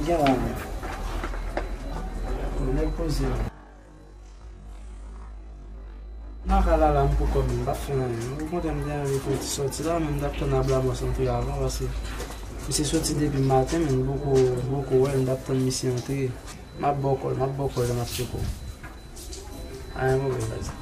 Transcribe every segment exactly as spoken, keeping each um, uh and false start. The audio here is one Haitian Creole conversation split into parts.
Gen la, men. Nèg poze. Nan ka la, la, m poko menm, m p ap fè anyen. Ou konnen m te anvi fè yon ti sòti la, men m t ap tann Ablamos antre avan, paske misye soti depi maten, men m poko, m poko wè l, m t ap tann misye antre. M ap ba w kòl, m ap ba w kòl lè m ap tcheke w. Anyen move, baz.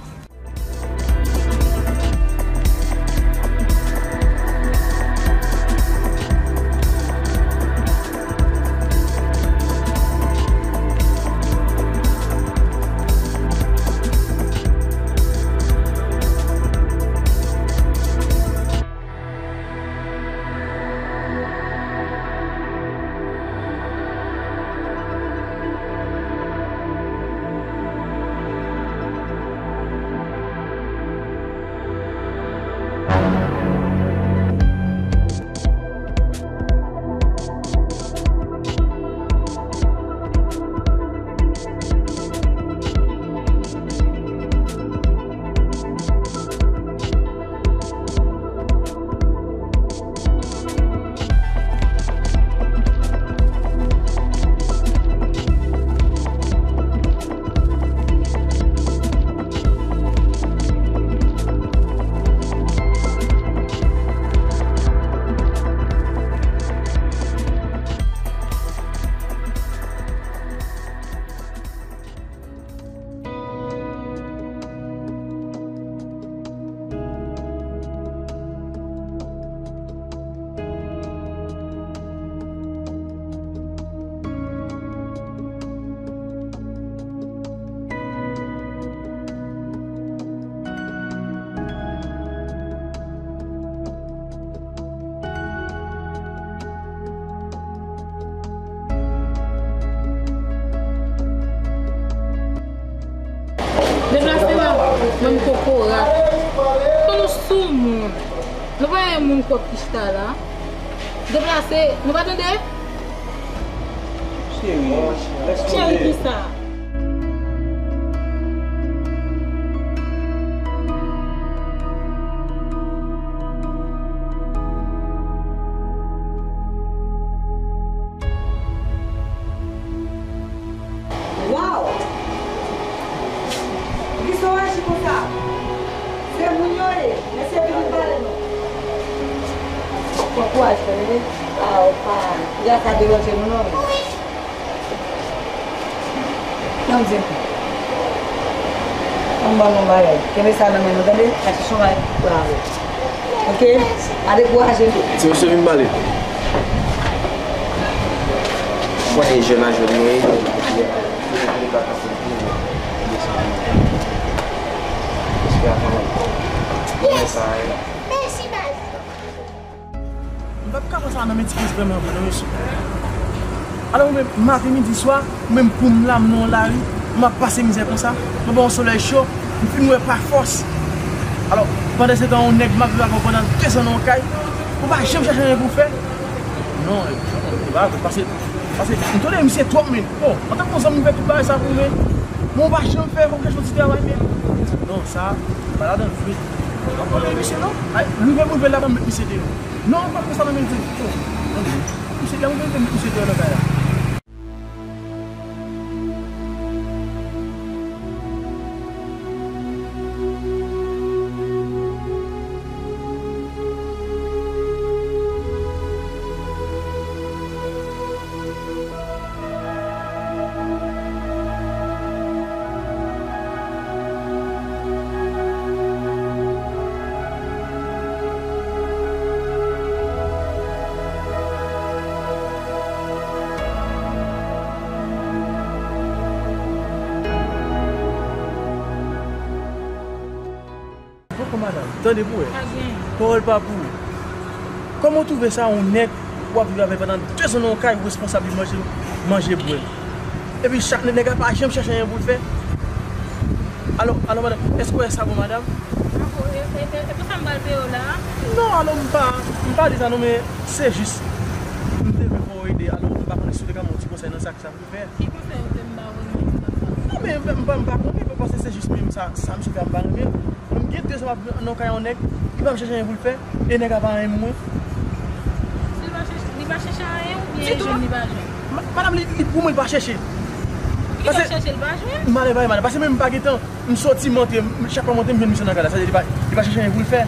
Deplase la, bann kokorat. Fò nou sou moun. Nou pa yon moun kòk ki chita la. Deplase, nou pa tande? Cheri, lèse. Cheri, kisa? Waw! Poukisa w aji konsa? Se moun yo ye, mesye vini pale non. Pran kouraj, tande? A, ou pa, piga sa deranje nou non. Nan m di. Ann ban nou bagay. Kenbe sa nan men nou, tande? Aksyon bagay pou avè. Oke? Pa dekouraje nou. Ti mesye vin pale. Wè, e jèn a jèn nou ye. Mèsi, baz. M pa t ka pran sa nan men ti prince vrèman vre non, mesye. Alò, mwen menm, maten, midi, swa, mwen menm pou m la, m nan yon lari, m ap pase mizè konsa, mwen pran yon solèy cho, m fin wè pa fòs. Alò, pandan se tan, yon nèg m ap viv avè w pandan de zan nan yon kay, ou pa janm chèche anyen pou w fè? Non, e pa vre, pase, pase, m tande misye twòp, men, bon, antanke yon zanmi, m fè tout bagay sa pou mwen, men ou pa janm fè, fò w chèche yon ti travay, men, non, sa, pa ladan l vre. M ap pale misye non. Ay, rive m rive la, ban m met misye deyò. Non, m p ap fè sa nan men l di. Oh, tande. Misye, lè m rive, m met misye deyò nan kay la. Poko madanm, tande pou wè. Pa gen. Pawòl pa pou ou. Kòman w twouve sa, yon nèg w ap viv avè l pandan de zan nan yon kay, ou responsab li manje, manje bwè. Epi chak nèg, nèg la pa janm chèche anyen pou l fè. Alò, alò, madanm, èske w wè sa bon, madanm? Ako, e, e, e, e pou sa m pral peye w la? Non, alò, m pa, m pa di sa non, men se jis, m te vle fè w ede, alò, m pa konnen si w te ka ban m yon ti konsèy nan sa k sa m pou fè. Ki konsèy ou te m ba ou nan sa? Non, men m, m pa, m pa konnen, men paske se jis menm sa, sa misye fè a m pa renmen l. Mwen m gen de zan m ap nan kay yon nèg, li pa m chèche anyen pou l fè, e nèg la pa renmen mwen. Si li pa chèche, li pa chèche anyen oubyen e jwenn li pa jwenn? Ma-, madanm, li, li pou mwen, li pa chèche. Kisa l chèche, l pa jwenn? M ale bay madanm. Paske menm m pa gen tan. M soti, m antre, m, chak fwa m antre, m jwenn misye nan kay la. Sa vle di li pa, li pa chèche anyen pou l fè.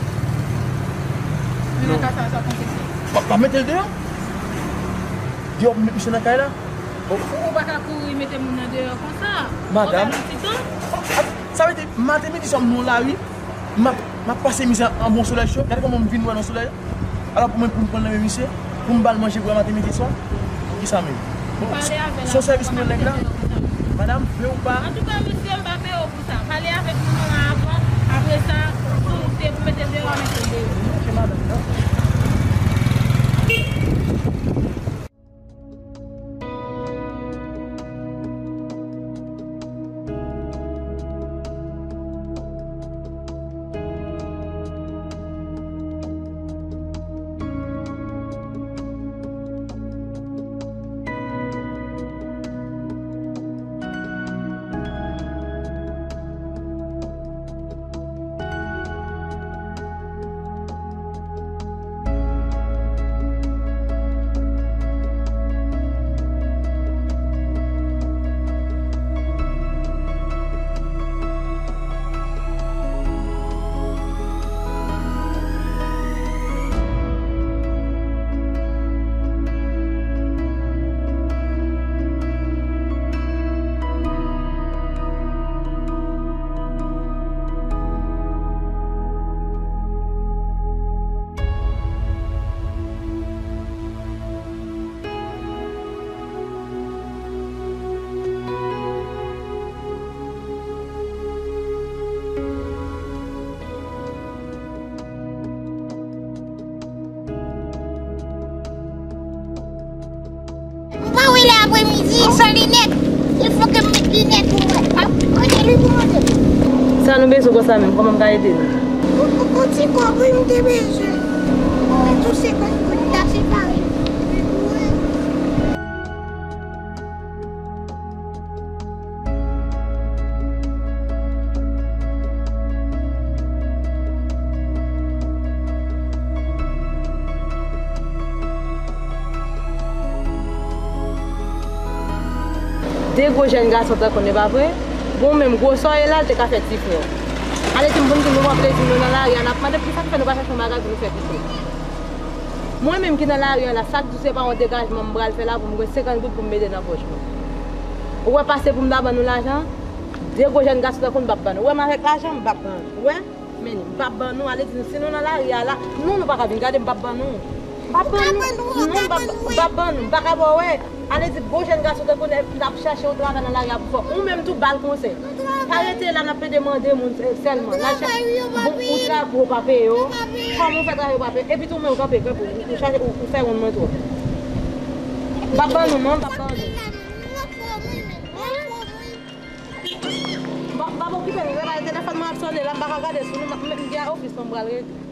Men nan ka sa, sa w panse fè? M ap, m ap mete l deyò. Deyò pou m met misye nan kay la. Ou, ou pa ka kouri mete moun nan deyò konsa. Madanm. Ou ba l yon ti tan. Sa vle di, maten, midi, swa m nan lari, m ap, m ap pase mizè an bon solèy cho. Gade kòman m vin wè nan solèy la. Alò pou mwen, pou m pran l nan men misye, pou m ba l manje pou maten, midi, swa. Poukisa menm? Bon, se yon sèvis m rann nèg la. Madanm, vle ou pa. Antouka, mesye, m pa peye w pou sa. Pale avèk moun nan avan. Apre sa, si w te pou mete l deyò, mete l deyò. Ok, madanm. M pa wè lè apremidi san linèt. Il fo ke m met linèt pou mwen. Ap mande li pou mande. Sa nou bezwen konsa menm? Kòman m ka ede nou? On, on, on ti kòb wi m te bezwen. Mwen tou senkant goud ta separe. De gwo jèn gason tankou nou, pa vre? Bon, menm gwosè w ye la, l te ka fè ti frè w. Ale di m pou n di nou pran plezi nou nan lari a, n ap mande poukisa k fè nou pa chache yon bagay pou nou fè pito. Mwen menm ki nan lari a la, sa k di se pa yon degajman m pral fè la pou m gen senkant goud pou m mete nan pòch mwen. Ou wè pase pou m ta ban nou lajan? De gwo jèn gason tankou n p ap ban nou. Ou wè m avèk lajan, m p ap ban nou. Ou wè? Men li, m p ap ban nou. Ale di nou, si nou nan lari a la, non, nou pa ka vin gade, m p ap ban nou. M p ap ban nou. Non, m p ap, m p ap ban nou. M pa ka ba w wè. Ale di gwo jèn gason tankou n, n ap chache yon travay nan lari a pou fè. Ou menm tou ba l konsèy. Pa rete la n ap pede mande moun sè-, sèlman. N al chache, bon, ou travay ou pa peye yo. Kòman w fè travay ou pa peye? Epi tou men w kanpe, kanpe, ou, ou chache, ou, ou fè wonn mwen twòp. M p ap ban nou non, m p ap ban nou. M p ap, m ap okipe l, m te bay telefòn mwen ap sonnen la, m pa ka gade sou li, m ap, m gen ofis mwen m pral regle.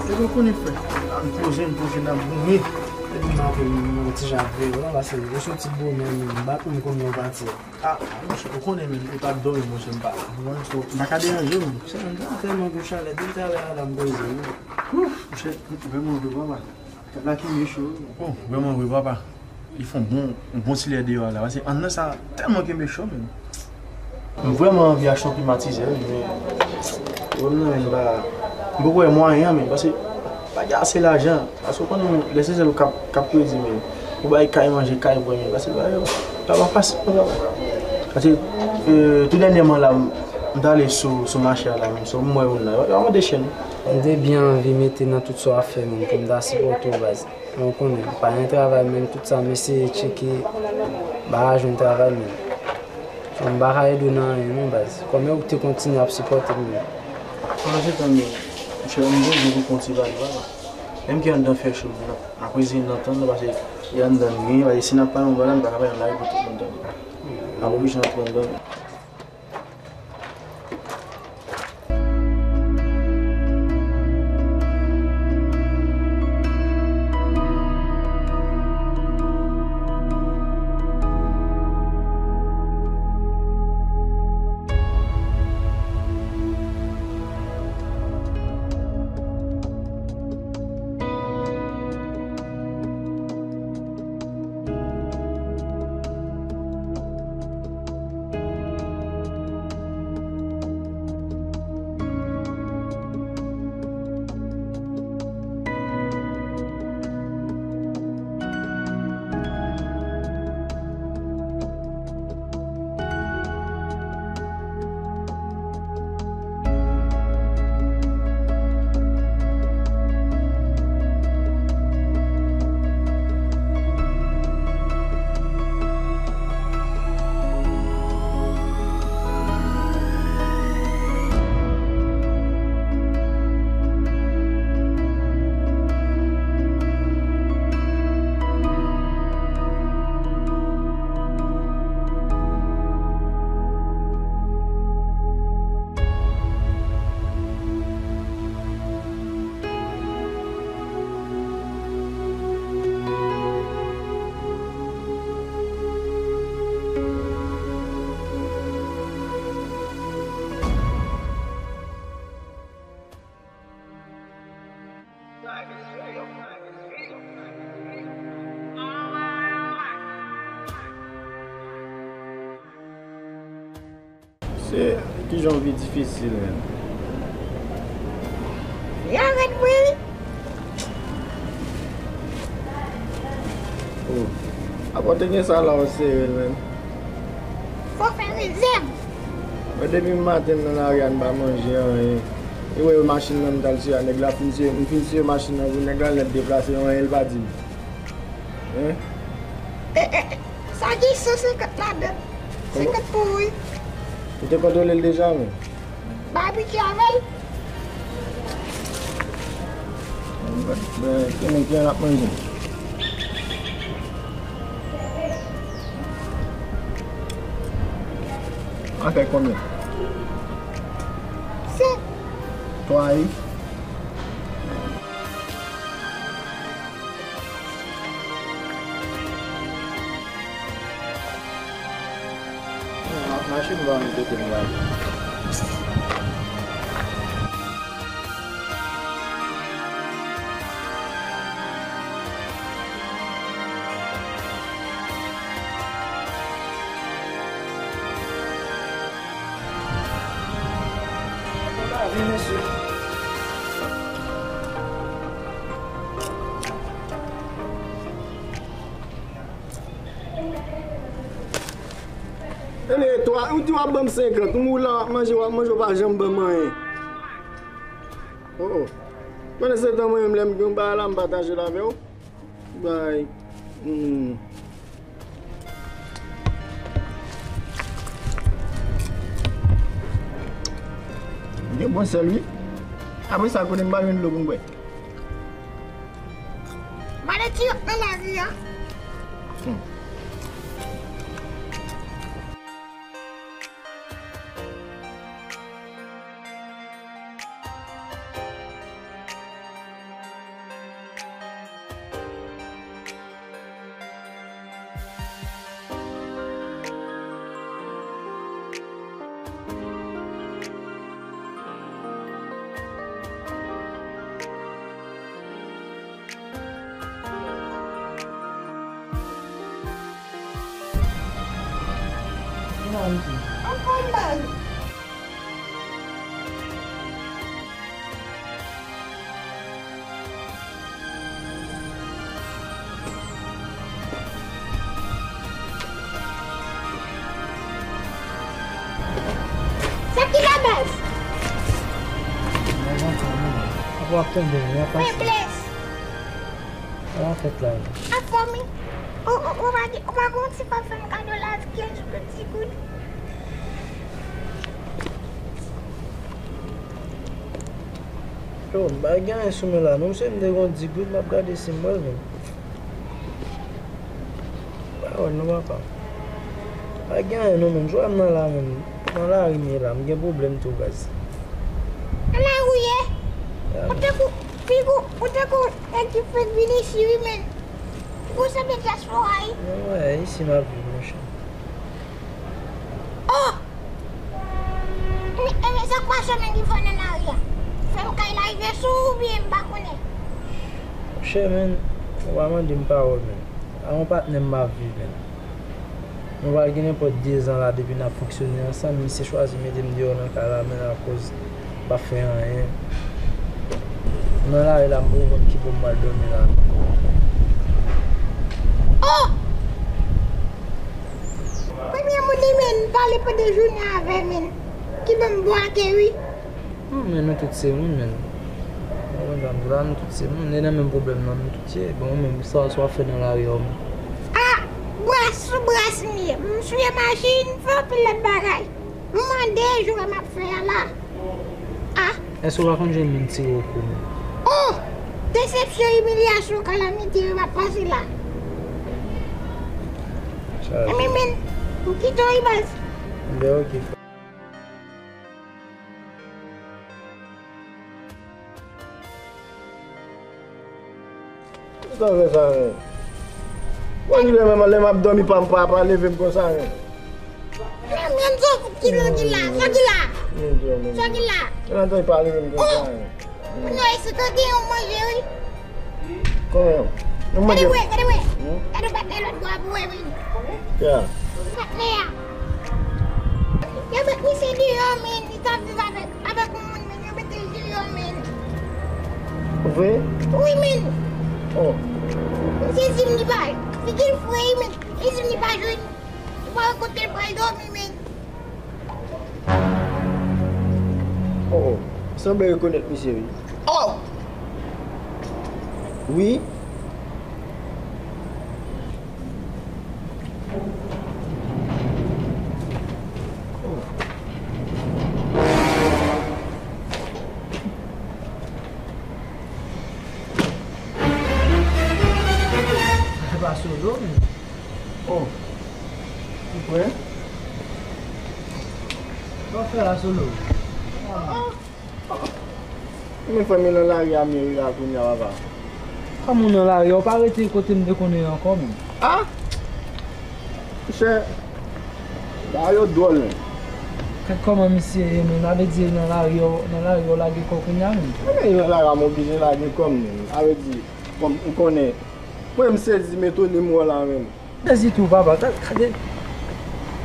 Epi w konnen frè, m poze, m poze, n ap goumen. Epi m ap yon ti jan ap veye w la, paske ou soti bonè, m bat ou, m konnen w pati. A, monchè, ou konnen menm, ou t ap dòmi, monchè, m pa la. Ou konprann? So, m pa ka deranje w menm. Monchè, m tèlman gen chalè, depi talè a la, m poze, wi. Ouf, monchè, m vrèman vre, papa. Kat la ki cho. Oh, vrèman vre, papa. Li fè yon bon, yon bon ti lè deyò a la. Paske anndan sa tèlman kenbe cho, menm. M vrèman anvi achte yon klimatizè, wi, men pwoblèm nan, menm, m pa, m poko wè mwayen an, menm, paske pa gen ase lajan. Paske w konnen, lè se sèl ou k ap, k ap kredi, menm. Pou bay kay manje, kay bwè, menm, paske bagay yo, sa pa fasil, non, papa. Paske, euh, tou dènyèman la, m, m t ale sou, sou mache a la, menm, so, m wè youn la, yo, yo mande chèn. M te byen anvi mete nan tout sa w ap fè, menm, pou m ta sipòte w, baz. Men w konnen, pa gen travay, menm tout sa m eseye tcheke, m pa ka jwenn travay, menm. So, m pa ka ede w nan anyen, non, baz. Kòmè ou te kontinye ap sipòte m, menm. Pandan se tan, men, monchè, m bezwen pou konti pale, papa. Menm ki anndan fè cho, nan, nan kwizin nan, tann, paske e anndan n ye, paske si n ap pale yon bagay, n pa ka pale nan lari pou tout moun tande. N ap oblije antre anndan. Se kijan yon vi difisil, menn. Li arèt mwen wi. Oh. Apa w te gen sa la w sere l, menn? Fò fè rezèv. Mwen depi maten nan lari a m pa manje anyen. E wè machin nan m t al siye a nèg la fin siye, m fin siye machin nan pou nèg la nèt deplase anyen l pa di m. Hein? E, e, e, sa gen san senkant ladan. Kòman? Senkant pou ou wi. Ou te kontwole l deja, menn? Babitye avè l. Ben, se moun ki an ap manje. A fè konbyen? Senk. Twa wi. Machin pa menm kote m prale. Ebyen, twa, ou di w ap ban m senkant, ou la w ap manje, w ap manje, w pa janm ban m anyen. Oh, oh. Pandan se tan, mwen menm, lè m gen yon bagay la, m pataje l avè w. Bay. Hmm. Gen bon sèl, wi. Apre sa, kote m pa jwenn dlo pou m bwè. Malè ti nan lari a. Hmm. Anfòm baz. Sa ki la baz? Apa w ap tande m, y a pase. Feblès. Sa w ap fèt la? Anfòm wi. Ou, ou, ou pa gen, ou pa gen yon ti pa fè m kado la kenz goud, dis goud? Yo, m pa gen anyen sou mwen la non, se m te gon dis goud, m ap gade si m wè l menm. M pa wè l non, papa. M pa gen anyen non, menm. Jwa m nan la menm. Nan lari m ye la, m gen pwoblèm tou, baz. Nan lari w ye? Ya, ou te kou, figi w, ou te kou nèg ki fèk vin isi wi, menn. Ou sanble dyaspora wi. Mwen wè, isi m ap viv, monchè. Oh! Men, men, men sa k pase menm ki fè w nan lari a? Fè m kay la rive sou ou oubyen m pa konnen? Monchè, menn, ou pa mande m pawòl, menn. A yon patnè m ap viv, menn. Nou pral gen nenpòt de zan la depi n ap fonksyone ansanm, misye chwazi mete m deyò nan kay la, menn, akoz m pa fè anyen. M nan lari la, m poko konn ki bò m pral dòmi la. Oh! Premye moun li menm pale pandan jounen avè m, menn, ki ban m bwake wi. Non, men nou tout se moun, menn. Ou konprann sa m di w la, nou tout se moun. E nan menm pwoblèm nan nou tout ye. Bon, ou menm, sa, sa w ap fè nan lari a, ou menm? Ah! Bras sou bras m ye. M souye machin, m fè anpil lòt bagay. M mande, jwe m ap fè a la. Ah! Èske w pa konn jwenn moun tire w kou, menn? Oh! Desepsyon, imilyasyon, kalamite yo m ap pase la. Chaje. Enben, menn, m kite w wi, baz. Enben, oke, frè. Sa fè sa, menn. Bon, ki lè menm, lè m ap dòmi, pa, pa, pa leve m konsa, menn. Menn, sa ki la, ki la, sa ki la. Sa ki la. Lè m ap dòmi, pa leve m konsa, menn. Moun yo isit yo gen yon manje, wi. Kòman? Yon manje? Gade wè, gade wè. Hmm? Gade patnè lòt bò a pou wè, wi. Ya. Patnè a. Yo met misye deyò, men, li t ap viv avèk, avèk yon moun, men, yo mete l deyò, men. Vre? Wi, men. Oh. Misye di m li pa, figi l fre, men. Li di m li pa jwenn, li pa wè kote l pral dòmi, men. Oh, sanble rekonèt misye, wi. Oh! Wi. Se pa Solo, men. Oh. Ou kwè? Sa w fè la, Solo? Men fanmi nan lari a m ye wi la kounye a, papa. Kòman w nan lari a? Ou pa rete kote m te konnen ankò, men. Ah! Monchè, bagay yo dwòl, men. Gad kòman misye ye, men. Sa vle di nan lari a, nan lari a w lage kò w kounye a, men. Men nan lari a m oblije lage kò m, men. Sa vle di, kòm ou konnen, mwen m sezi, m etone m wè w la, men. Sezi tou, papa. Gad, gade.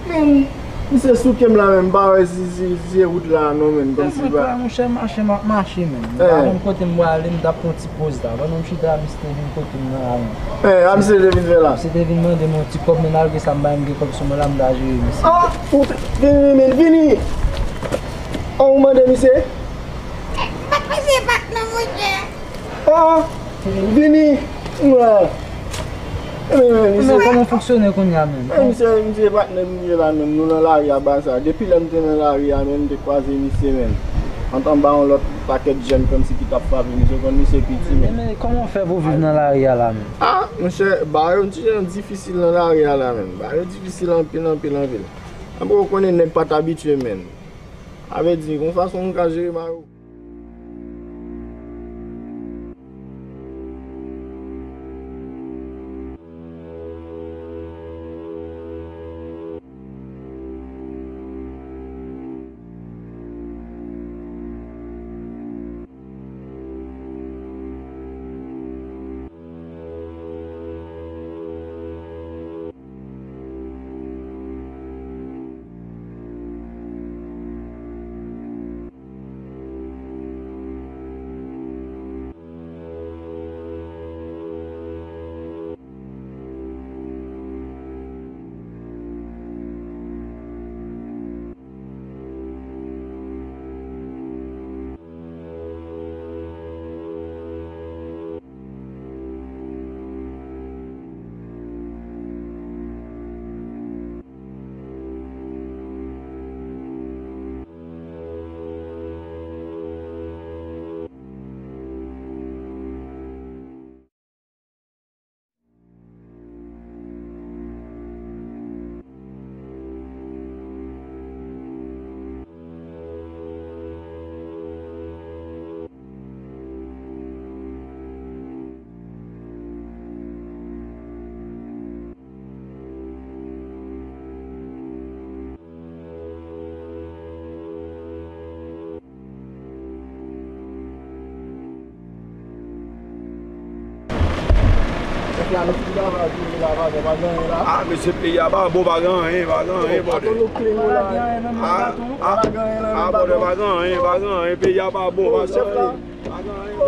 Men, misye souke m la, men, m pa wè si, si, si se wout la, non, men, kòmsi wout la, monchè, mache, m ap mache, men. M pa konn kote m prale, m t ap pran ti poz la. Pandan m chita, misye te vin kote m nan la, men. Eh, a misye te vin fè la? Misye te vin mande m yon ti kòb, men malgre sa, m pa menm gen kòb sou mwen la, m ta jere misye. Ah, ou te, vini, men, vini. Ah, ou mande misye? Eh, m pa t panse e pa t non, monchè. Ah, vini. Mwen. Men, men, misye. Men kòman w fonksyone kounye a, men? Men, misye, misye patnè m ye la, men. Nou nan lari a, ba sa. Depi lè m te nan lari a, men, m te kwaze misye, men. Antanba yon lòt pakèt jèn kòmsi ki t ap frape misye, konn misye piti, men. Men, men kòman w fè pou viv nan lari a la, men? Ah, monchè, bagay yo ti jan difisil nan lari a la, men. Bagay yo difisil anpil, anpil, anpil. Anben, ou konnen nèg pa t abitye, men. Sa vle di, gon fason m ka jere bagay yo. Ah, mesye, peyi a pa bon, pa gen anyen, pa gen anyen, bòdè. Ah, ah, ah, bòdè, pa gen anyen, pa gen anyen, peyi a pa bon, pa gen anyen.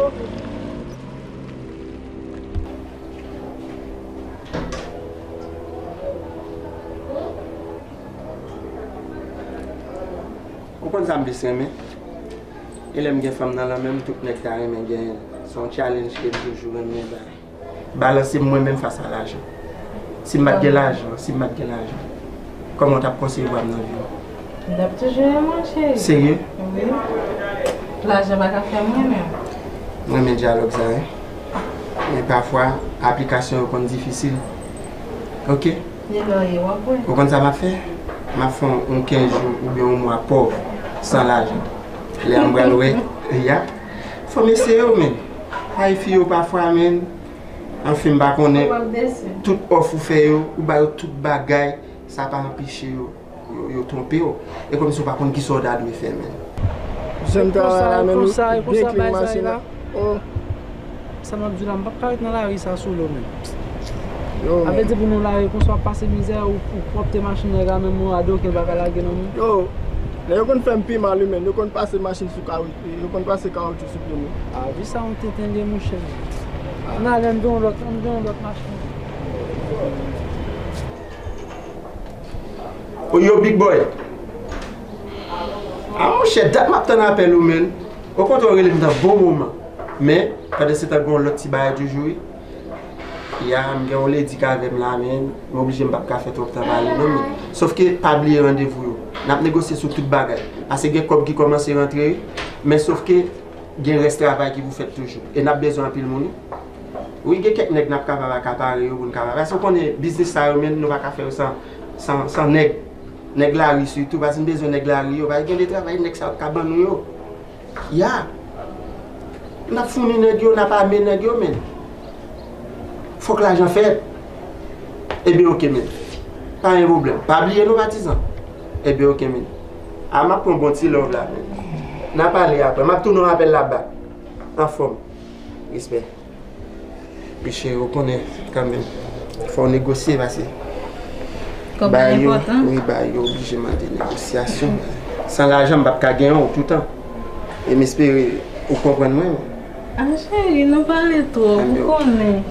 Ou konn sa m plis renmen? E lè m gen fanm nan lanmè m, tout nèg ta renmen genyen l. Se yon challenge ke m toujou renmen bay. Balanse m mwen menm fas a lajan. Si m pa t gen lajan, si m pa t gen lajan, kòman w t ap konsevwa m nan vi w? M t ap toujou renmen w, cheri. Serye? Wi. Lajan pa ka fè m renmen w. M renmen dyalòg sa, wi. Men pafwa, aplikasyon yo konn difisil. Oke? Li lòye, w ap wè. Ou konn sa m ap fè? M ap fè yon kenz jou oubyen yon mwa pòv, san lajan. Lè a m pral wè, ya. Fò m eseye w, men. Ay, fi yo pafwa, men. Anfen, m pa konnen. W ap desi. Tout òf ou fè yo, ou ba yo tout bagay, sa pa anpeche yo, yo, yo twonpe w. E kòmsi w pa konn kisa w ta dwe fè, men. Jan m travay la, men nou byen clean machin nan. Oh. Sa m ap di w la, m p ap ka ret nan lari sa solo, men. Yo, men. Sa vle di pou nou lari konsa w ap pase mizè, ou, ou pwòpte machin nèg la, menm yon adoken pa ka lage nan men. Yo, nèg yo konn fè m pi mal, wi, men. Yo konn pase machin sou kawoutchou, yo konn pase kawoutchou sou pye m, wi. A, vi sa yon tenten liye, monchè. Ann ale, m gen yon lòt, m gen yon lòt machin. Oyo, Big Boy. A, monchè, dat m ap tann apèl ou, menn. Okontrè, w rele m nan bon moman. Men, pandansetan, gen yon lòt ti bagay toujou, wi. Ya, m gen yon ledi k avè m la, menn. M oblije, m p ap ka fè twòp tan pale, non, men. Sòf ke, pa bliye randevou yo. N ap negosye sou tout bagay. Paske gen kòb ki kòmanse rantre, wi. Men sòf ke, gen rès travay ki pou fèt toujou. E n ap bezwen anpil moun, wi. Wi, gen kèk nèg n ap kapab akapare yo pou n kapab. Paske w konnen biznis sa yo menm, nou pa ka fè yo san, san, san nèg. Nèg lari sitou, paske n bezwen nèg lari yo. Paske gen de travay nèg sa yo ka ban nou yo. Ya. N ap founi nèg yo, n ap ame nèg yo, men. Fòk lajan fèt. Ebyen, oke, men. Pa gen pwoblèm. Pa bliye non, patizan. Ebyen, oke, men. A, m ap pran bon ti love la, men. N a pale apre. M ap tounen w apèl la bak. Anfòm. Respè. Wi cheri, ou konnen kanmenm. Fò w negosye, paske kòb la enpòtan. Wi, bagay yo oblije mande negosyasyon. San lajan, m p ap ka genyen w toutan. E m espere ou konprann mwen. A, cheri, nou pale twòp, ou konnen.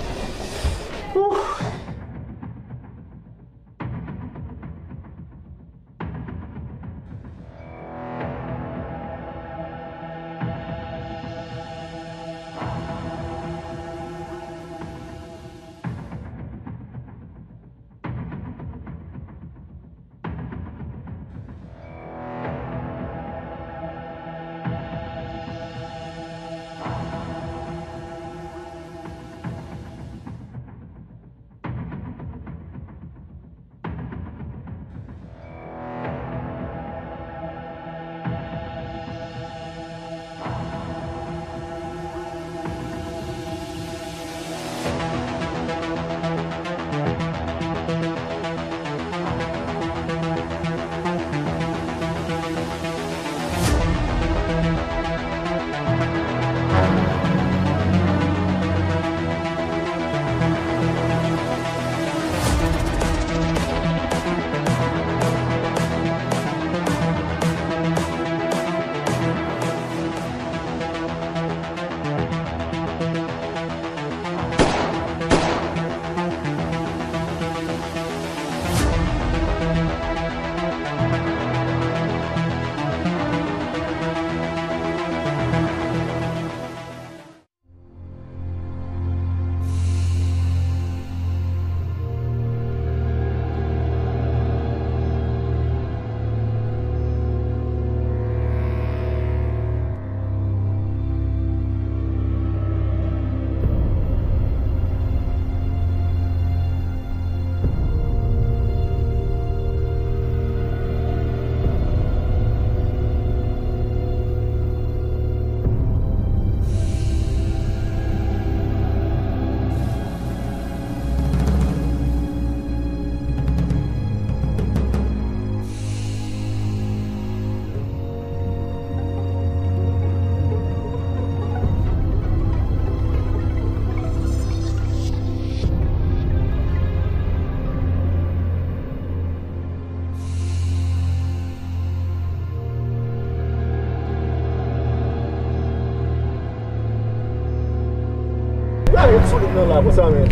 Gade solid nan la, konsa, men.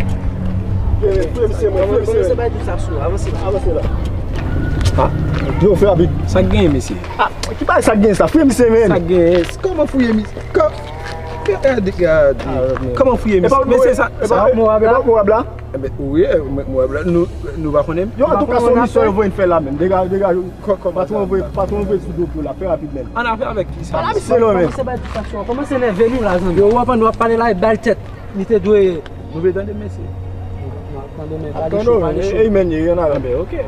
Fouye misye, men, fouye misye, men. Kòmanse bay tout sa sou, avanse la. Avanse la. Ah, yo, fè rapid. Sa k genyen, mesye? Ah, ki bagay sa k genyen sa? Fouye misye, men. Sa k genyen? Kòman fouye misye? Kò-, gade, gade. Kòman fouye misye? Mesye, sa, sa, mwen wè la. Enben, wi, mwen, mwen, nou, nou pa konnen. Yo, antouka, se yon misyon yo voye n fè la menm. Dega, dega, yo. Patwon voye, patwon voye sou do pou la, fè rapid menm. An afè avèk kisa? Pa la misye non, men. Kòmanse bay distraksyon, kòmanse nève nou la, zanmi. Yo, w ap, w ap pale la, e bay tèt. Li te dwe. Nou vle tande, mesye. Nou ap tande, men pale cho, pale cho. E, e, men, e, ann ale. Enben, oke.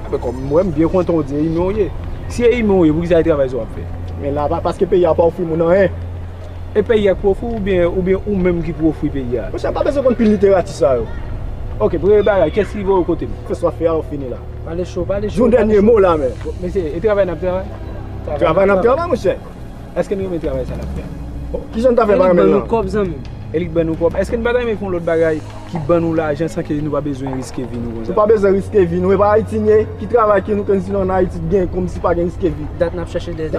Enben, kòm mwen, m byen kontan w di e imen w ye. Si e imen w ye, poukisa e travay sa w ap fè? Men la, pa, paske peyi a pa ofri moun anyen. E peyi a k pou ofri w oubyen, oubyen ou menm ki pou ofri peyi a? Monchè, m pa bezwen konn pil literati sa yo. Oke, premye bagay, kiyès ki voye w kote m? Fè sa w ap fè a, ou fini la. Pale cho, pale cho, pale cho. Yon dènye mo la, men. Bon, mesye, e travay n ap travay? Travay n ap travay, monchè. Èske nou renmen travay sa n ap fè a? Kijan n ta fè pa renmen l lan? Kòb, zanmi. E li k ban nou kòb. Èske n pa ta renmen fè yon lòt bagay ki ban nou lajan san ke nou pa bezwen riske vi nou konsa? Nou pa bezwen riske vi nou. E pa Ayiti n ye. Ki travay ke nou konn si nou ann Ayiti gen kòmsi pa gen riske vi? Dat n ap chache dèyè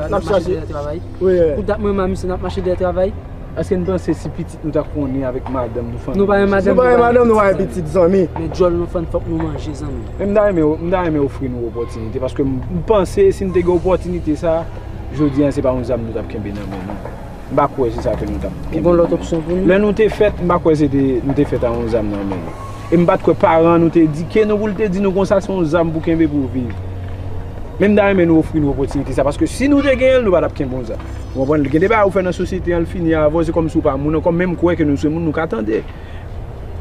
travay. Pou dat mwen, m a misye n ap mache dèyè travay. Èske n panse si pitit nou ta konnen avèk madanm nou fann nou pa gen madanm? Nou pa gen madanm, nou pa gen pitit, zanmi. Men djòl nou fann, fòk nou manje, zanmi. Men m ta renmen, m ta renmen ofri nou opòtinite paske m panse si n te gen opòtinite sa, jodi a se pa yon zam nou t ap kenbe nan men nou. M pa kwè se sa ke nou t ap kenbe. Ou gen lòt opsyon pou nou? Lè nou te fèt, m pa kwè se te nou te fèt a yon zam nan men nou. E m pa t kwè paran nou te edike nou pou l te di nou konsa se yon zam pou kenbe pou w viv. Men m ta renmen nou ofri nou opòtinite sa paske si nou te genyen l, nou pa t ap kenbe yon zam. Ou konprann? Gen de bagay ou fè nan sosyete an, l fini avè w, se kòmsi w pa moun ankò, men m kwè ke nou se moun, nou ka tande.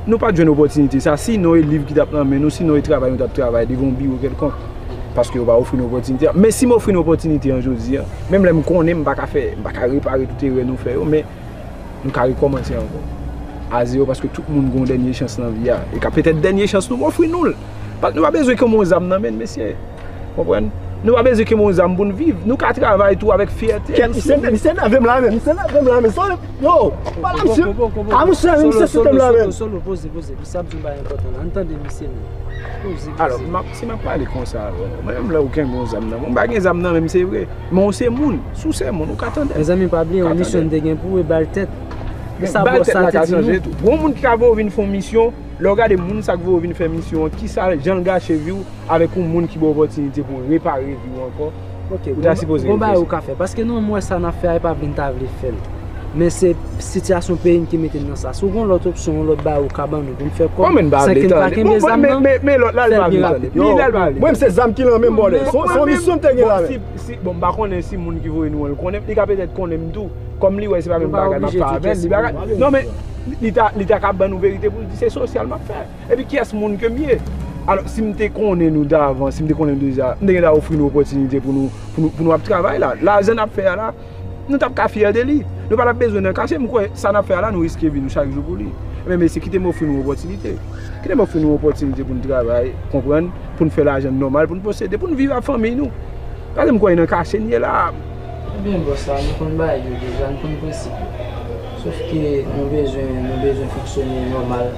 Nou pa t jwenn opòtinite sa, sinon e liv ki t ap nan men nou, sinon e travay nou t ap travay devan yon biwo kèlkonk. Paske yo pa ofri nou opòtinite an. Men si m ofri nou opòtinite an jodi a, menm lè m konnen m pa ka fè, m pa ka repare tout erè nou fè yo, men nou ka rekòmanse ankò. A zewo, paske tout moun gen yon dènye chans nan vi a. E ka petèt dènye chans nou, m ofri nou l. Paske nou pa bezwen kenbe yon zam nan men n, mesye. Konprann? Nou pa bezwen kenbe yon zam pou n viv. Nou ka travay tou avèk fyète. Kèt, misye, misye nève m la menm. Misye nève m la menm. Sole, yo, pale misye. A monchè, misye site m la menm. Solo, poze, poze. Misye ap di yon bagay enpòtan la. Ann tande misye menm. Poze, poze. Alò, si m ap pale konsa avè w, mwen menm lè ou kenbe yon zam nan men w, m pa gen zam nan men m, se vre. Men w se moun. Si w se moun, ou ka tande. Mezanmi, pa bliye, yon misyon n te gen pou w, e ba l tèt. E sa bòs sa te di nou. Gen yon moun ki ka voye w vin fè yon misyon, lè w gade moun sa k voye w vin fè misyon an, kisa, jan l gache vi w, avèk yon moun ki ba w opòtinite pou w repare vi w ankò, ou ta sipoze reflechi. Gon bagay ou ka fè. Paske nou menm, m wè sa n ap fè a, e pa vle n ta vle fè l. Men se sitiyasyon peyi n ki mete n nan sa. Si w gen yon lòt opsyon, yon lòt bagay ou ka ban nou pou n fè kòb, san ke n pa kenbe zam nan, fè l byen rapid. Mwen, m se zam ki lan men m, brother. Se yon misyon m te gen la menm. Si, bon, m pa konnen si moun ki voye nou an, l konnen m, li ka petèt konnen m tou. Kòm li wè se pa menm bagay m ap fè avè l, li pa ka, non, men li ta, li ta ka ban nou verite pou l di se sosyal m ap fè. Epi kiyès moun ke m ye? Alò, si m te konnen nou davan, si m te konnen nou deja, m te gentan ofri nou opòtinite pou nou, pou nou, pou nou ap travay la. Lajan n ap fè a la, nou t ap ka fyè de li. Nou pa t ap bezwen nan kache, m kwè sa n ap fè a la, nou riske vi nou chak jou pou li. Ebyen, mesye, kite m ofri nou opòtinite. Kite m ofri nou opòtinite pou n travay, konprann, pou n fè lajan n nòmal, pou n posede, pou n viv ak fanmi nou. Paske m kwè e nan kache n ye la. Ebyen, bòs, sa, nou konn bagay yo deja, nou konn prensip yo. Sòf ke nou bezwen, nou bezwen fonksyone nòmal.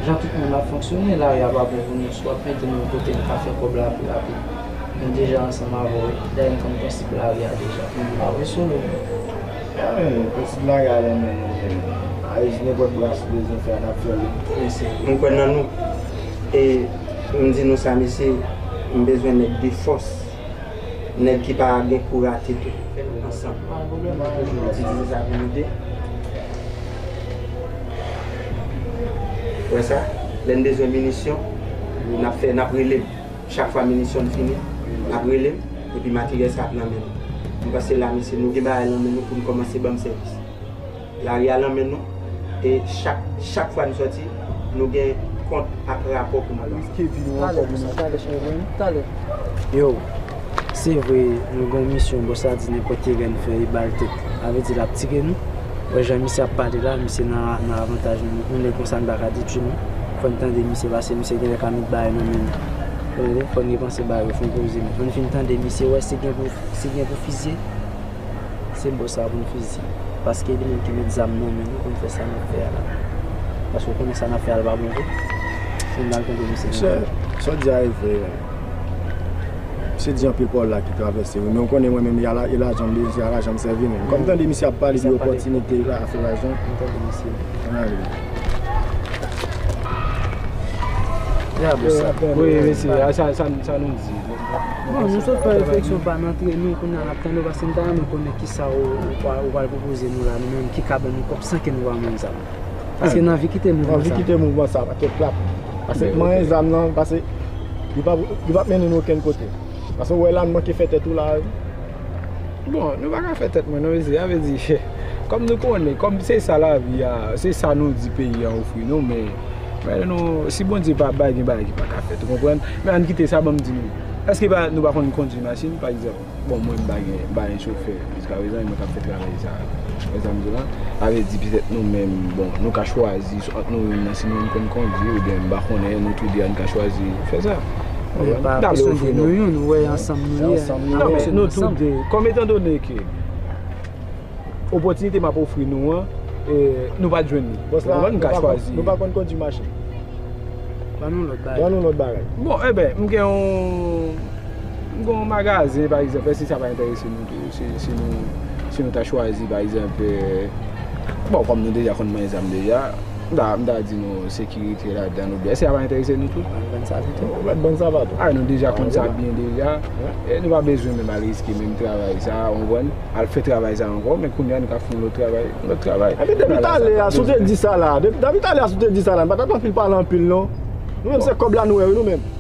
Jan tout moun ap fonksyone, lari a pa bon pou nou. Si w ap mete nou kote n ka fè kòb la pi rapid, nou deja ansanm avè w. Dayè, n konn prensip lari a deja. Pa vre, Solo? A men, prensip lari a nan men nou, men. Ayiti, nenpòt bras ou bezwen fè a, n ap fè l. Mèsi. M kwè nan nou. E m di nou sa, mesye, m bezwen nèg de fòs. Nèg ki pa gen kou rate tou. Fè nou ansanm. Itilize sa pou nou de. Wè sa? Lè n bezwen minisyon, n ap fè, n ap rele m. Chak fwa minisyon n fini, n ap rele m, epi materyèl sa ap nan men nou. M panse la, mesye, nou gen bagay nan men nou pou n kòmanse ban m sèvis. Lari a nan men nou. E chak, chak fwa nou sòti, nou gen kont ak rapò pou nou ba. Riske vi nou ankò pou nou. Talè, chèf, talè. Yo, se vre, nou gen yon misyon, bòs la di nenpòt erè n fè, e ba l tèt. Sa vle di l ap tire nou. Wè jan misye ap pale la, misye nan, nan avantaj nou. Yon nèg konsa n pa ka detwi nou. Fò n tande misye, paske misye genlè ka met bagay nan men nou. Ou tande? Fò n repanse bagay yo, fò n poze men. Ann fin tande misye, wè si gen pou, si gen pou fizye. Se bòs sa pou n fizye. Paske li menm ki met zam nan men nou pou n fè sa n ap fè a la. Paske w konnen sa n ap fè a, l pa bon vre. Ann al tande misye. Monchè, sa w di a e vre. Se di anpil pawòl la ki travèse wi. Men w konnen mwen menm, e lajan m bezwen, se a lajan m sèvi menm. Kòm m tande misye ap pale de opòtinite la, afè lajan. Ann ale. Ya, bòs sa. Wi, mesye, sa, sa, sa nou di. Bon, nou sot fè refleksyon pa nan antre nou, kounye a n ap tande w, paske m ta renmen konnen kisa ou, ou pral, ou pral pwopoze nou la, nou menm ki ka ban nou kòb san ke nou pa menm zam. Paske n anvi kite mouvman sa. Nou anvi kite mouvman sa, pa kèk klap. Paske manyen zam nan, paske li p ap, li p ap mennen nou okenn kote. Paske w wè la, n manke fè tèt ou la. Bon, nou pa ka fè tèt mwen non, mesye, sa vle di, kòm nou konnen, kòm se sa lavi a, se sa nou di peyi a ofri nou, men, men nou, si Bondye pa bay, gen bagay ki pa ka fèt, ou konprann? Men ann kite sa, ban m di nou, èske pa, nou pa konn kondui machin, pa egzanp? Bon, mwen, m pa gen, m pa gen chofè jiskaprezan, e mwen k ap fè travay sa. Wè sa m di la? Sa vle di, petèt nou menm, bon, nou ka chwazi, swa ant nou youn nan, si nou youn konn kondui, oubyen m pa konnen, nou tou de a, n ka chwazi fè sa. Men pa kesyon de nou youn, ou wè, ansanm nou ye, n ap fonksyone ansanm. Non, men nou tou de, kòm etandone ke Opòtinite m ap ofri nou an, e, nou pa t jwenn li. Bòs la, nou pa konn, nou pa konn kondui machin. Ban nou lòt bagay. Ban nou lòt bagay. Bon, enben, m gen yon, m gen yon magazen, pa egzanp, èske sa pa enterese nou tou? Si, si nou, si nou ta chwazi, pa egzanp, e, bon, kòm nou deja konn manyen zam deja, m ta, m ta di nou sekirite ladan, oubyen èske sa pa enterese nou tou? Ban sa pito. Ou mèt ban sa pa tou. A, nou deja konn sa byen deja. E nou pa bezwen menm al riske menm travay sa, ou konprann? Al fè travay sa ankò, men kounye a nou ka fè yon lòt travay, yon lòt travay. Epi depi talè a, si w te di sa la, depi, depi talè a, si w te di sa la, nou pa t ap anpil pale anpil non. Nou menm se kòb la nou wè wi nou menm.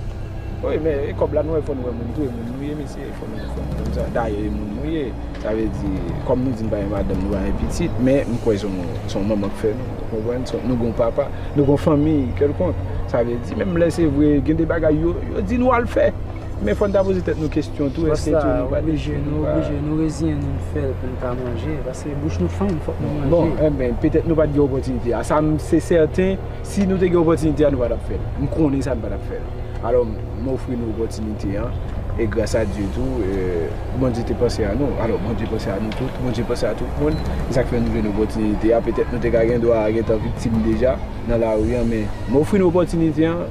Wi, men e kòb la nou wè, fò nou wè moun tou, e moun nou ye, mesye, fò nou, fò nou konn sa. Dayè, e moun nou ye. Sa vle di, kòm nou di n pa gen madanm, nou pa gen pitit, men m kwè se yon, se yon manman k fè nou, ou konprann? Se yon, nou gen yon papa, nou gen yon fanmi kèlkonk. Sa vle di, menm lè se vre, gen de bagay yo, yo di nou al fè. Men fò n ta poze tèt nou kesyon tou, èske tou nou pa oblije, nou oblije, nou reziyen nou, n fè l pou n ka manje, paske bouch nou fann, fòk nou manje. Bon, enben, petèt nou pa t gen opòtinite a. Sa, m, se sèten, si nou te gen opòtinite a, nou pa t ap fè l. M konnen sa, n pa t ap fè l. Alò, m ofri nou opòtinite an, e gras a Dye tou, e, Bondye te panse a nou. Alò, Bondye panse a nou tout, Bondye panse a tout moun. Se sa k fè nou jwenn opòtinite a. Petèt nou te ka gen dwa gentan viktim deja nan lari an, men m ofri nou opòtinite an.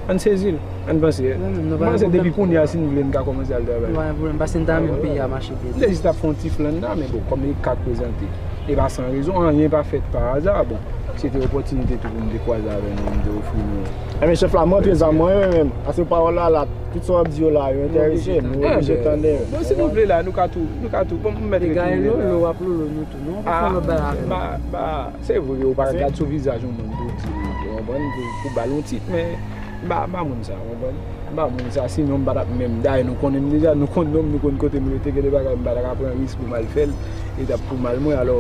Ann sezi l, ann panse. Mwen menm, nou pa gen pwoblèm. Mwen panse depi kounye a, si n vle, n ka kòmanse al travay. Nou pa gen pwoblèm, paske n ta renmen peyi a mache byen. M te jis t ap fè yon ti flann la, men bon, kòm e ka k prezante, e pa san rezon, anyen pa fèt pa aza. Bon, se te opòtinite tou pou m te kwaze avè nou, m te ofri nou. Enben, chèf la, m rantre zam mwen, wi, menm. Paske pawòl la, la, tout sa w ap di yo la, yo enterese m, m oblije tande yo. Bon, si nou vle la, nou ka tou, nou ka tou, bon, m mèt retounen la. Lolo, w ap lolo nou tou, non? Ou pa fè lòt bagay avè nou. Ba, ba, se vre, ou pa ka gad sou vizaj yon moun pou w di, ou konprann, pou, pou ba l yon tit, men m pa, m pa moun sa, ou konprann? M pa moun sa, sinon m pa t ap menm, dayè nou konnen m deja, nou konn non m, nou konn kote m rete, gen de bagay m pa ta ka pran risk pou m al fè l, e t ap pou mal mwen, alò,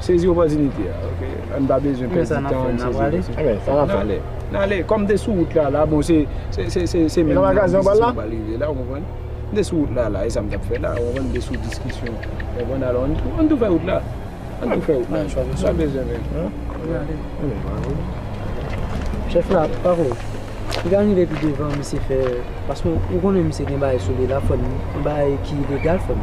sezi opòtinite a, oke? Ann pa bezwen pèdi tan, ann sezi opòtinite. N ale, n ale, kòm m te sou wout la, la, bon, se, se, se, se, se menm nan diskisyon m pral rive la, ou konprann? M te sou wout la, la, e sa m t ap fè la, ou konprann, m te sou diskisyon, ou konprann, alò, ann tou, ann tou fè wout la. Ann tou fè wout la. Sa bezwen menm. Ann ale. Chèf la, pa vre. Li ka rive pi devan, misye fè, paske ou konnen misye gen bagay sou li la, fò n, yon bagay ki ilegal, fò n.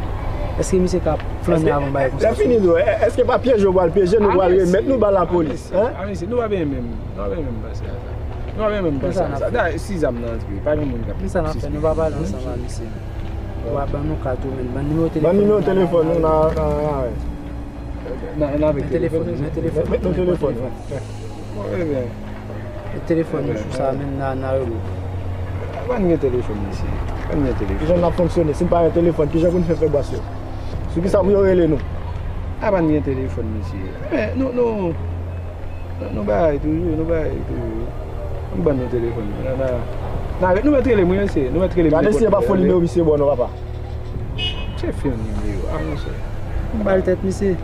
Èske misye ka flannen avè yon bagay konsa? Lè fini tou, èske pa pyeje w pral pyeje, nou pral remèt nou ba lapolis, en? A, mesye, nou pa benyen menm, nou pa benyen menm panse a sa. Nou pa benyen menm panse a sa. Dayè, si zam nan antre, pa gen moun k ap sispann. Men sa n ap fè, nou pa pale ansanm a misye. Ou a ban nou kat ou menm, ban nimewo telefòn. Ban nimewo telefòn nou nan, nan, nan, nan avèk telefòn. Men telefòn, men telefòn. Bon, ebyen. Met telefòn nou sou sa, men n a, n a rele w. Pa n gen telefòn, mesye. Pa n gen telefòn. Kijan n ap fonksyone? Si n pa gen telefòn, kijan pou n fè fè bwasyon? Sou kisa pou yo rele nou? A, pa n gen telefòn, mesye. Men, nou, nou, nou, nou bay toujou, nou bay toujou. M ban nou telefòn. N a, n a, n a, nou mèt rele m, wi, mesye. Nou mèt rele m. Gade si e pa fo nimewo misye ba w non, papa. Chèf yon nimewo, a, monchè. M ba l tèt misye.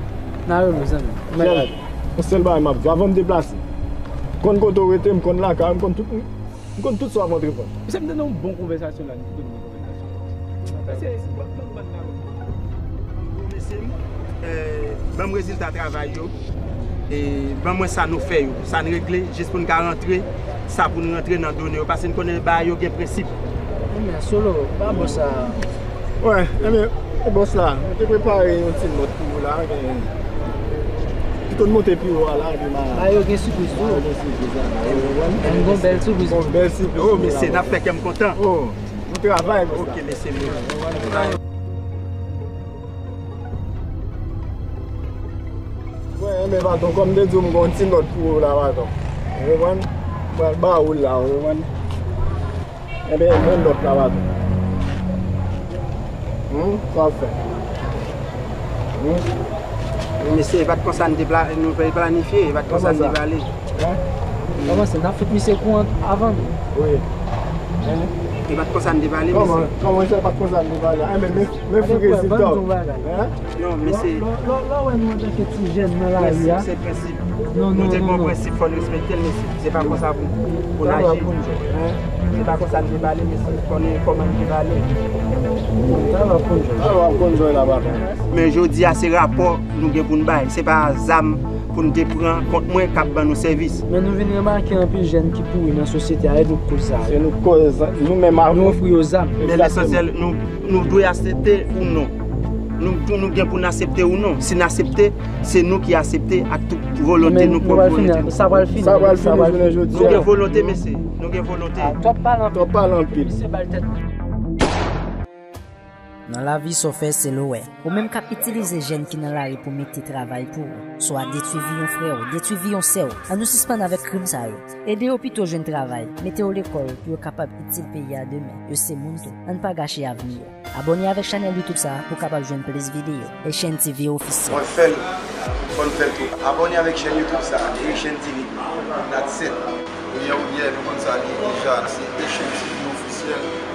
N a rele w, zanmi. Yon sèl bagay m ap di w, avan m deplase, m konn kote w rete, m konn lakay ou, m konn tout, m konn tout sa w ap antreprann. Misye, m tande yon bon konvèsasyon la, nou kite nou konvèsasyon. Mesye, ban, ban, ban, ban. Mesye, eh, ban m rezilta travay yo. E ban mwen sa nou fè yo, sa n regle, jis pou n ka rantre, sa pou n rantre nan done yo, paske n konnen bagay yo gen prensip. Ebyen, Solo, pa bon sa. Wè, ebyen, bòs la, nou te prepare yon ti nòt pou ou la, men pito n monte pi wo a la, epi ma. Bagay yo gen sipriz tou. Bagay yo gen sipriz la. N gon bèl sipriz. Gon bèl sipriz. Oh, mesye, n ap fè kè m kontan. Oh, nou travay, bòs la. Ok, mesye, nou. Mwen, enben, patwon, kòm m te di w, m gen yon ti nòt pou ou la, patwon. Ou konprann? M pral ba ou l la, ou konprann? Enben, men nòt la, patwon. Hmm? Sa w ap fè? Hmm? Mesye, e pa t konsa n te pla-, nou te planifye, e pa t konsa n te pale. Kòman sa? Hein? Kòman se n ap fout misye kou an-, avan nou? Wi. Hein? E pa t konsa n te pale, mesye. Kòman, kòman se pa t konsa n te pale? Enben, men, men fou rezilta w. Hein? Non, mesye. Lè, lè, lè w wè nou antanke ti jèn nan lari a. Prensip, se prensip. Non, non, non, non. Nou te gon prensip, fò n respekte l, mesye. Se pa konsa pou, pou n aji. Se pa konsa n te pale, mesye. Konnen kòman n te pale. Talè w ap konn jòj. Talè w ap konn jòj la, patwon. Men jodi a, se rapò nou gen pou n bay. Se pa zam pou n te pran kont mwen k ap ban nou sèvis. Men nou vin remake anpil jèn ki pouri nan sosyete a, e nou k koz sa. Se nou k koz, nou menm avè w. Nou ofri yo zam. Men lesansyèl, nou, nou dwe aksepte ou non. Nou, pou nou gen pou n aksepte ou non. Si n aksepte, se nou ki aksepte ak tout volonte nou, pwòp volonte nou. Sa pral fini. Sa pral fini jounen jodi a. Nou gen volonte, mesye. Nou gen volonte. Twòp pale anpil. Twòp pale anpil. Misye bay tèt. Nan lavi, sa w fè, se l ou wè. Ou menm k ap itilize jèn ki nan lari pou mete travay pou ou, swa detwi vi yon frè w, detwi vi yon sè w, ann nou sispann avèk krim sa yo. Ede yo pito jwenn travay, mete yo lekòl pou yo kapab itil peyi a demen. Yo se moun tou. Ann pa gache avni yo. Abòne avèk chanèl YouTube sa a pou w kapab jwenn plis videyo. Echèn T V ofisyèl. Mwen fè l, fò n fè l tou. Abòne avèk chèn YouTube sa a, Echèn T V. That's it. Oubyen, oubyen, nou konn sa li ye deja, se Echèn T V ofisyèl.